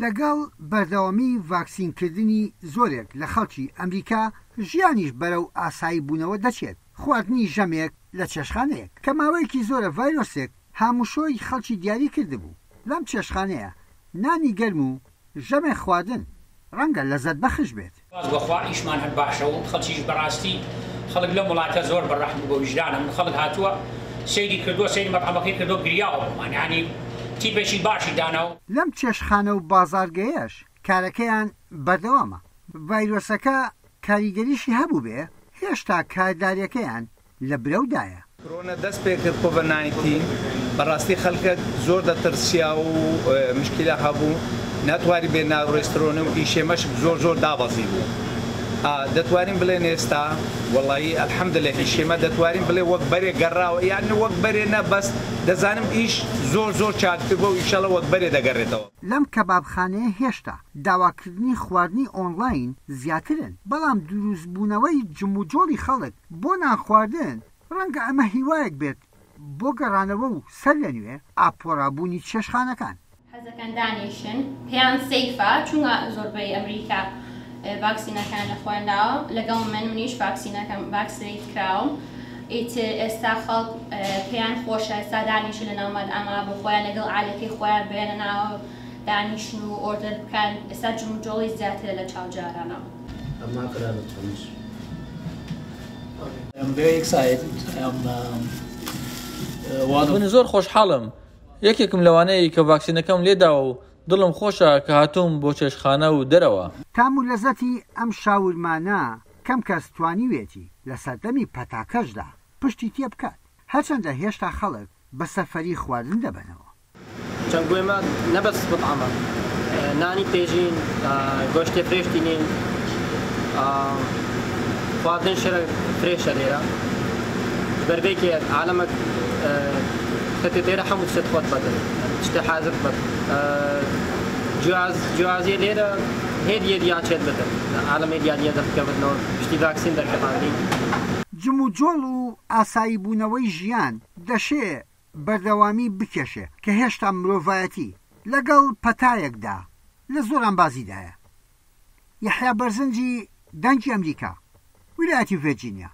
لەگەڵ بەردەوامی ڤاکسینکردنی زۆرێک لە خەڵکی ئەمریکا، ژیانیش بەرەو ئاساییبوونەوە دەچێت. خواردنی ژەمێک لە چێشتخانەیەک، کە ماوەیەکی زۆرە ڤایرۆسێک هاموشۆی خەڵکی دیاری کردبوو، لەم چێشتخانەیە نانی گەرم و ژەمێک خواردن ڕەنگە لەزەتبەخش بێت. سوپاس بۆ خوا ئیشمان هەر باشە و خەڵکیش بەڕاستی خەڵک لەم وڵاتە زۆر بە ڕەحم و بە ویژدانە من خەڵک هاتووە سەیری کردووە سەیری مەتعەمەکەی کردووە گریاوە بۆمان یانی تیپێکی باشی داناو. لەم چێشتخانە و بازاڕگەیەش کارەکەیان بەردەوامە، ڤایرۆسەکە کاریگەریشی هەبووبێ هێشتا کارداریەکەیان لە برەودایە. کرۆنە دەست پێ کرد کۆڤید ناینتین بەڕاستی خەلکەک زۆر دەترسیا و مشکیلە هەبوو ناتواری بێ ناو ڕێسترۆنە و ئیشێ مەشک زۆر زۆر دابەزی بوو ئا دەتوارین بڵێن ئێستا وەڵایی الحمدللە ئیشێمە دەتوارین بڵێ وەک بەرێ گەڕاوە یان وەک بەرێ نە بەس دەزانم ئیش زۆر زۆر چاکتر بووە و ئیشەڵە وەک بەرێ دەگەرێتەوە. لەم کەبابخانەیە هێشتا داواکردنی خواردنی ئۆنڵاین زیاترن، بەڵام دروستبوونەوەی جموجۆڵی خەڵک بۆ نانخواردن، ڕەنگە ئەمە هیوایەک بێت بۆ گەڕانەوە و سەرلەنوێ ئاپۆرابوونی چێشتخانەکان. حەزەکەن دانیشن پێیان سەیفە چونکە زۆربەی ئەمریکا ڤاکسینەکان لە خۆیان داوە لەگەڵ من منیش ڤاکسینەکەم ڤاکسینەیت کراوم ئیتر ئێستا خەڵک پێیان خۆشە ئێستا دانیشن لە ناو مەدعەما بۆ خۆیان لەگەڵ عالەکەی خۆیان بێنە ناوە دانیشن و ئۆردەر بکەن ئێستا جموجۆڵی زیاترە لە چاو جارانەوە. من زۆر خۆشحاڵم یەکێکم لەوانەی کە ڤاکسینەکەم لێداوە و دڵم خۆشە کە هاتووم بۆ چێشتخانە و دەرەوە. تام و لەزەتی ئەم شاورمانە کەم کەس توانیوێتی لە سەردەمی پەتاکەشدا پشتی تێبکات، هەرچەندە هێشتا خەڵک بە سەفەری خواردن دەبەنەوە. چەند گوێمە نە بەس مطعمە نانی پێژین گۆشتێ فرێش تینین خواردن شرە فرێشە لێرە بەر بێکێ عالەمەک کەتێ تێرە هەموو شتێ خۆت بەدن شتێ حازر بەد جیاز جیازیە لێرە هێد یە دیا چێت بدن عالەمێ دیا دیە دەرکەوتنەوە پشتی ڤاکسین دەرکەفاندین. جموجۆڵ و ئاساییبوونەوەی ژیان دەشێ بەردەوامی بکێشێ کە هێشتا مرۆڤایەتی لەگەڵ پەتایەکدا لە زۆرانبازیدایە. یەحیا بەرزنجی، دەنگی ئەمریکا، ویلایەتی ڤێرجینیا.